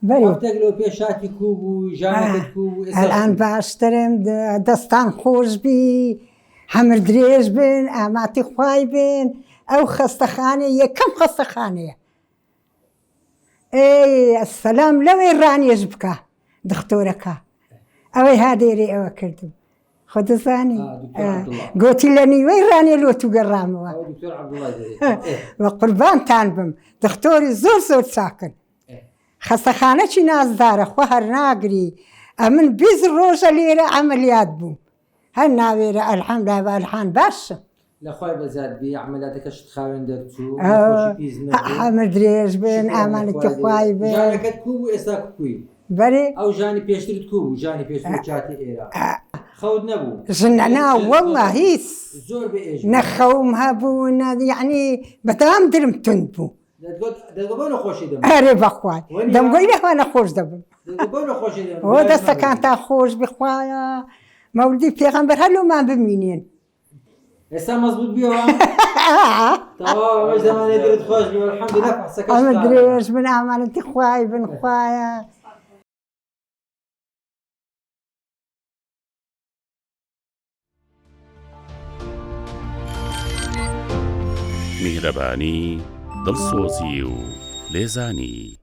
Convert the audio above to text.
بەرێ. هەفتەک لەو پێش شاتی کوو بوو ژانەکەت کوو بوو ئێستا ئەلئان باشترم دەستان خۆش بی حەمر درێژ بن ئاماتی خوای بن ئەو خەستەخانەیە یەکەم خەستەخانەیە ئەی سەلام لەوەی ڕانیەش بکە دختۆرەکە ئەوەی هادێری ئەوە کردم خۆ دەزانی گۆتی لە نیوەی ڕانیە لۆ تو گەڕامەوە وە قوربانتان بم دختۆری زۆر زۆر چاکن خەستەخانەکی نازدارە خۆ هەر ناگری ئەمن 20 ڕۆژە لێرە عەمەلیات بووم هەر ناوێرە ئەلحەمدا بە ئەلحان باشم لە خوای بەزاد بی عەمەلاتەکەشت خاوێن دەرچوو نەخۆشی پیس نەبوو حەمر درێژ بن شکرانە ئامانەتی خوای خوای دەبێ بن ژانەکەت کوو بوو ئێستا کووی بەرێ ئەو ژانی پێشترت کوو بوو ژانی پێشتر چاتی ئێرە خەوت نەبوو ژنە نا واللە هیچ زۆر بێ ئێش نە خەوم هەبوو نە یعنی بەتەمام درم توند بوو دەتگوت دەتگوت بۆ نەخۆشی دەم ئەرێ بەخوای وەنیە؟ دەمگۆی لەخوا نەخۆش دەبم دەتگوت بۆ نەخۆشی دەم ئۆ دەستەکانتان خۆش بی خوایە مەولدی پێغەمبەر هەر لۆمان بمینێن ئێستا مەزبوط بیەوە تەواو ئەمەش زەمانێ دڵت خۆش بێ الحمدلله فحسەکەش ئەمە درێژ بن ئامانەتی خوای بن خوایە. میهرەبانی، دڵسۆزی و لێزانی.